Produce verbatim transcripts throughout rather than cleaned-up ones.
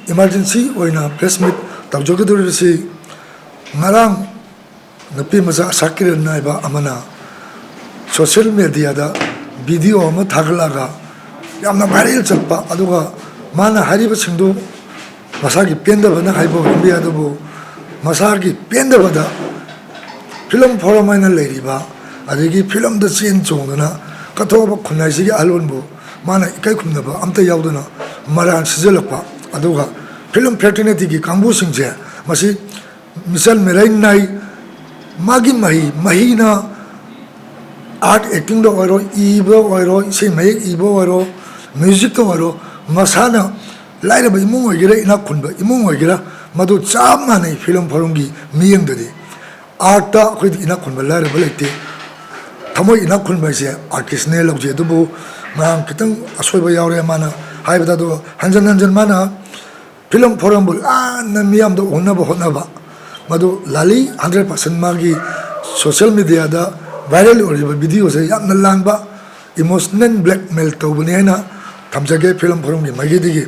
Emergency ꯑꯣꯏꯅ press meet ꯇꯧꯖꯒꯗꯧꯔꯤꯕꯁꯤ, ꯉꯔꯥꯡ ꯅꯨꯄꯤ ꯃꯆꯥ ꯑꯁꯥ ꯀꯤꯔꯟ ꯍꯥꯏꯕ ꯑꯃꯅ social mediaꯗ video ꯑꯃ ꯊꯥꯒꯠꯂꯛꯑꯒ ꯌꯥꯝꯅ viral ꯆꯠꯄ, ꯑꯗꯨꯒ ꯃꯥꯅ ꯍꯥꯏꯔꯤꯕꯁꯤꯡꯗꯨ ꯃꯁꯥꯒꯤ ꯄꯦꯟꯗꯕꯅ ꯍꯥꯏꯕ ꯑꯣꯏꯔꯝꯕ ꯌꯥꯏ, ꯑꯗꯨꯕꯨ ꯃꯁꯥꯒꯤ ꯄꯦꯟꯗꯕꯗ film forum ꯍꯥꯏꯅ ꯂꯩꯔꯤꯕ, ꯑꯗꯒꯤ filmꯗ ꯆꯦꯟ ꯆꯣꯡꯗꯅ ꯀꯠꯊꯣꯛꯑꯕ ꯈꯨꯟꯅꯥꯏꯁꯤꯒꯤ ꯑꯍꯜꯂꯣꯟꯕꯨ ꯃꯥꯅ ꯏꯀꯥꯏ ꯈꯨꯝꯅꯕ ꯑꯝꯇ ꯌꯥꯎꯗꯅ ꯃꯔꯥꯟ ꯁꯤꯖꯜꯂꯛꯄ, ꯑꯗꯨꯒ film fraternityꯒꯤ ꯀꯥꯡꯕꯨꯁꯤꯡꯁꯦ ꯃꯁꯤ ꯃꯤꯆꯜ ꯃꯤꯔꯩ ꯅꯥꯏ꯫ ꯃꯥꯒꯤ ꯃꯍꯩ, ꯃꯍꯩꯅ art actingꯗ ꯑꯣꯏꯔꯣ, ꯏꯕ ꯑꯣꯏꯔꯣ, ꯏꯁꯩ ꯃꯌꯦꯛ ꯏꯕ ꯑꯣꯏꯔꯣ, musicꯇ ꯑꯣꯏꯔꯣ, ꯃꯁꯥꯅ ꯂꯥꯏꯔꯕ ꯏꯃꯨꯡ ꯑꯣꯏꯒꯦꯔꯥ, ꯏꯅꯥꯛ ꯈꯨꯟꯕ ꯏꯃꯨꯡ ꯑꯣꯏꯒꯦꯔꯥ, ꯃꯗꯨ ꯆꯞ ꯃꯥꯟꯅꯩ film forumꯒꯤ ꯃꯤꯠꯌꯦꯡꯗꯗꯤ꯫ Artꯇ ꯑꯩꯈꯣꯏꯗꯤ ꯏꯅꯥꯛ ꯈꯨꯟꯕ ꯂꯥꯏꯔꯕ ꯂꯩꯇꯦ꯫ ꯊꯃꯣꯏ ꯏꯅꯥꯛ ꯈꯨꯟꯕ ꯍꯥꯏꯁꯦ artistꯅꯦ ꯂꯧꯖꯩ꯫ ꯑꯗꯨꯕꯨ ꯉꯔꯥꯡ ꯈꯤꯇꯪ ꯑꯁꯣꯏꯕ ꯌꯥꯎꯔꯦ ꯃꯥꯅ ꯍꯥꯏꯕꯗ, ꯑꯗꯨꯒ ꯍꯟꯖꯟ ꯍꯟꯖꯟ ꯃꯥꯅ film forumꯕꯨ ꯂꯥꯟꯅ ꯃꯤꯌꯥꯝꯗ ꯎꯍꯟꯅꯕ ꯍꯣꯠꯅꯕ, ꯃꯗꯨ ꯂꯥꯜꯂꯤ꯫ Hundred percent ꯃꯥꯒꯤ social mediaꯗ viral ꯑꯣꯏꯔꯤꯕ videoꯁꯦ ꯌꯥꯝꯅ ꯂꯥꯟꯕ, emotional blackmail ꯇꯧꯕꯅꯤ ꯍꯥꯏꯅ ꯊꯝꯖꯒꯦ film forumꯒꯤ ꯃꯥꯏꯀꯩꯗꯒꯤ꯫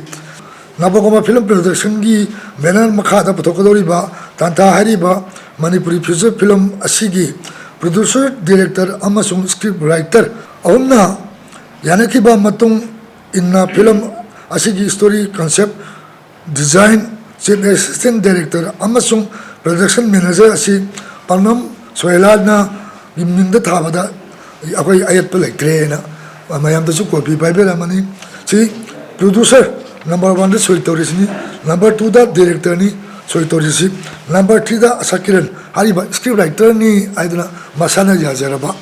ꯅꯕꯒꯣꯃ film productionꯒꯤ banner ꯃꯈꯥꯗ ꯄꯨꯊꯣꯛꯀꯗꯧꯔꯤꯕ ꯇꯥꯟꯊꯥ ꯍꯥꯏꯔꯤꯕ ꯃꯅꯤꯄꯨꯔꯤ feature film ꯑꯁꯤꯒꯤ producer, director ꯑꯃꯁꯨꯡ script writer ꯑꯍꯨꯝꯅ ꯌꯥꯅꯈꯤꯕ ꯃꯇꯨꯡ ꯏꯟꯅ film ꯑꯁꯤꯒꯤ story concept design, chief assistant director ꯑꯃꯁꯨꯡ production manager ꯑꯁꯤ ꯄꯥꯛꯅꯝ ꯁꯣꯍꯦꯂꯥꯅ ꯃꯤꯡꯗ ꯊꯥꯕꯗ ꯑꯩꯈꯣꯏ ꯑꯌꯦꯠꯄ ꯂꯩꯇ꯭ꯔꯦꯅ ꯃꯌꯥꯝꯗꯁꯨ ꯀꯣꯄꯤ ꯄꯥꯏꯕꯤꯔꯝꯃꯅꯤ꯫ ꯁꯤ producer number oneꯗ ꯁꯣꯏ ꯇꯧꯔꯤꯁꯤꯅꯤ, number twoꯗ directorꯅꯤ ꯁꯣꯏ ꯇꯧꯔꯤꯁꯤ, number threeꯗ ꯑꯁꯥ ꯀꯤꯔꯟ ꯍꯥꯏꯔꯤꯕ script writerꯅꯤ ꯍꯥꯏꯗꯨꯅ ꯃꯁꯥꯅ ꯌꯥꯖꯔꯕ꯫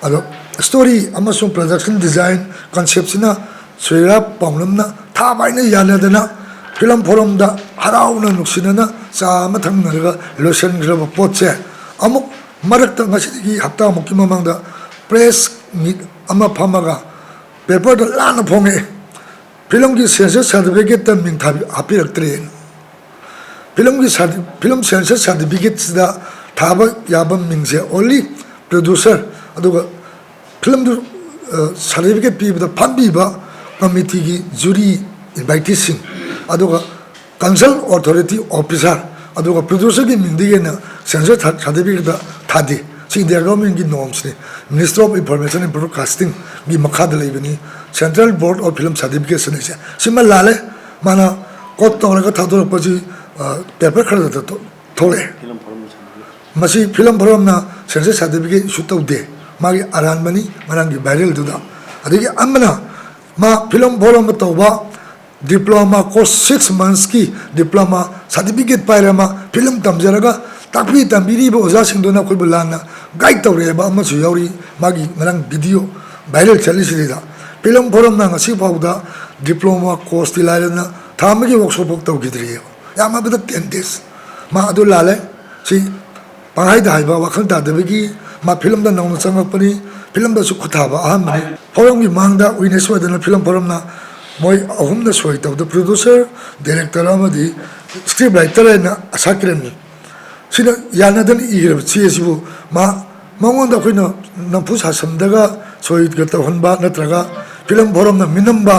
ꯑꯗꯣ story ꯑꯃꯁꯨꯡ production design conceptꯁꯤꯅ ꯁꯣꯏꯔꯥ ꯄꯥꯎꯅꯝꯅ ꯊꯥꯕ ꯍꯥꯏꯅ ꯌꯥꯅꯗꯅ film forumꯗ ꯍꯔꯥꯎꯅ ꯅꯨꯡꯁꯤꯅꯅ ꯆꯥ ꯑꯃ ꯊꯛꯃꯤꯟꯅꯔꯒ ꯂꯣꯏꯁꯤꯟꯈ꯭ꯔꯕ ꯄꯣꯠꯁꯦ, ꯑꯃꯨꯛ ꯃꯔꯛꯇ ꯉꯁꯤꯗꯒꯤ ꯍꯞꯇꯥꯃꯨꯛꯀꯤ ꯃꯃꯥꯡꯗ press meet ꯑꯃ ꯐꯝꯃꯒ paperꯗ ꯂꯥꯟꯅ ꯐꯣꯡꯉꯛꯑꯦ, filmꯒꯤ censor certificateꯇ ꯃꯤꯡ ꯊꯥꯕꯤ-, ꯍꯥꯞꯄꯤꯔꯛꯇ꯭ꯔꯦꯅ꯫ Filmꯒꯤ ꯁꯥꯔꯇꯤ-, film censor certificateꯁꯤꯗ ꯊꯥꯕ ꯌꯥꯕ ꯃꯤꯡꯁꯦ only producer, ꯑꯗꯨꯒ filmꯗꯨ, ꯑ, certificate ꯄꯤꯕꯗ ꯐꯝꯕꯤꯕ committeeꯒꯤ jury inviteeꯁꯤꯡ, ꯑꯗꯨꯒ Council Authority Officer ꯑꯗꯨꯒ producerꯒꯤ ꯃꯤꯡꯗꯒꯤ ꯍꯦꯟꯅ censor certificate ꯊꯥꯗꯦ꯫ ꯁꯤ India governmentꯀꯤ normsꯅꯤ, Ministry of Information and Broadcastingꯒꯤ ꯃꯈꯥꯗ ꯂꯩꯕꯅꯤ꯫ Central Board of Film Certification ꯍꯥꯏꯁꯦ ꯁꯤꯃ ꯂꯥꯜꯂꯦ꯫ ꯃꯥꯅ quote ꯇꯧꯔꯒ ꯊꯥꯗꯣꯔꯛꯄꯁꯤ paper ꯈꯔꯗ ꯊꯣꯛꯂꯛꯑꯦ꯫ ꯃꯁꯤ Film Forumꯅ censor certificate issue ꯇꯧꯗꯦ꯫ ꯃꯥꯒꯤ ꯑꯔꯥꯟꯕꯅꯤ ꯉꯔꯥꯡꯒꯤ viralꯗꯨꯗ꯫ ꯑꯗꯒꯤ ꯑꯃꯅ ꯃꯥ Film Forum ꯇꯧꯕ diploma course six monthsꯀꯤ diploma certificate ꯄꯥꯏꯔ ꯃꯥ film ꯇꯝꯖꯔꯒ ꯇꯥꯛꯄꯤ ꯇꯝꯕꯤꯔꯤꯕ ꯑꯣꯖꯥꯁꯤꯡꯗꯨꯅ ꯑꯩꯈꯣꯏꯕꯨ ꯂꯥꯟꯅ guide ꯇꯧꯔꯛꯑꯦꯕ ꯑꯃꯁꯨ ꯌꯥꯎꯔꯤ꯫ ꯃꯥꯒꯤ ꯉꯔꯥꯡ video viral ꯆꯠꯂꯤꯁꯤꯗ Film Forumꯅ ꯉꯁꯤ ꯐꯥꯎꯗ diploma courseꯇꯤ ꯂꯥꯏꯔꯗꯅ ꯊꯥ ꯑꯃꯒꯤ workshop ꯐꯥꯎ ꯇꯧꯈꯤꯗ꯭ꯔꯤꯑꯕ꯫ ꯌꯥꯝꯃꯕꯗ ten days꯫ ꯃꯥ ꯑꯗꯨ ꯂꯥꯜꯂꯦ꯫ ꯁꯤ ꯄꯪꯍꯥꯏꯗ ꯍꯥꯏꯕ ꯋꯥꯈꯜ ꯇꯥꯗꯕꯒꯤ ꯃꯥ filmꯗ ꯅꯧꯅ ꯆꯪꯉꯛꯄꯅꯤ꯫ Filmꯗꯁꯨ ꯈꯨꯠ ꯊꯥꯕ ꯑꯍꯥꯟꯕꯅꯤ꯫ Forumꯒꯤ ꯃꯥꯡꯗ witness ꯑꯣꯏꯗꯅ Film Forumꯅ ꯃꯣꯏ ꯑꯍꯨꯝꯅ ꯁꯣꯏ ꯇꯧꯗ producer, director ꯑꯃꯗꯤ script writer ꯍꯥꯏꯅ ꯑꯁꯥ ꯀꯤꯔꯟ ꯁꯤꯅ ꯌꯥꯅꯗꯅ ꯏꯈ꯭ꯔꯕ ꯆꯦ ꯑꯁꯤꯕꯨ ꯃꯥ ꯃꯉꯣꯟꯗ ꯑꯩꯈꯣꯏꯅ ꯅꯝꯐꯨ ꯁꯥꯁꯟꯗꯒ ꯁꯣꯏꯒ ꯇꯧꯍꯟꯕ ꯅꯠꯇ꯭ꯔꯒ Film Forumꯅ ꯃꯤꯅꯝꯕ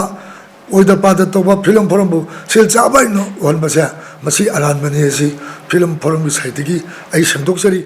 ꯑꯣꯏꯗ ꯄꯥꯗ ꯇꯧꯕ Film Forumꯕꯨ ꯁꯦꯜ ꯆꯥꯕ ꯍꯥꯏꯅ ꯎꯍꯟꯕꯁꯦ ꯃꯁꯤ ꯑꯔꯥꯟꯕꯅꯤ꯫ ꯑꯁꯤ Film Forumꯒꯤ sideꯇꯒꯤ ꯑꯩ ꯁꯦꯡꯗꯣꯛꯆꯔꯤ꯫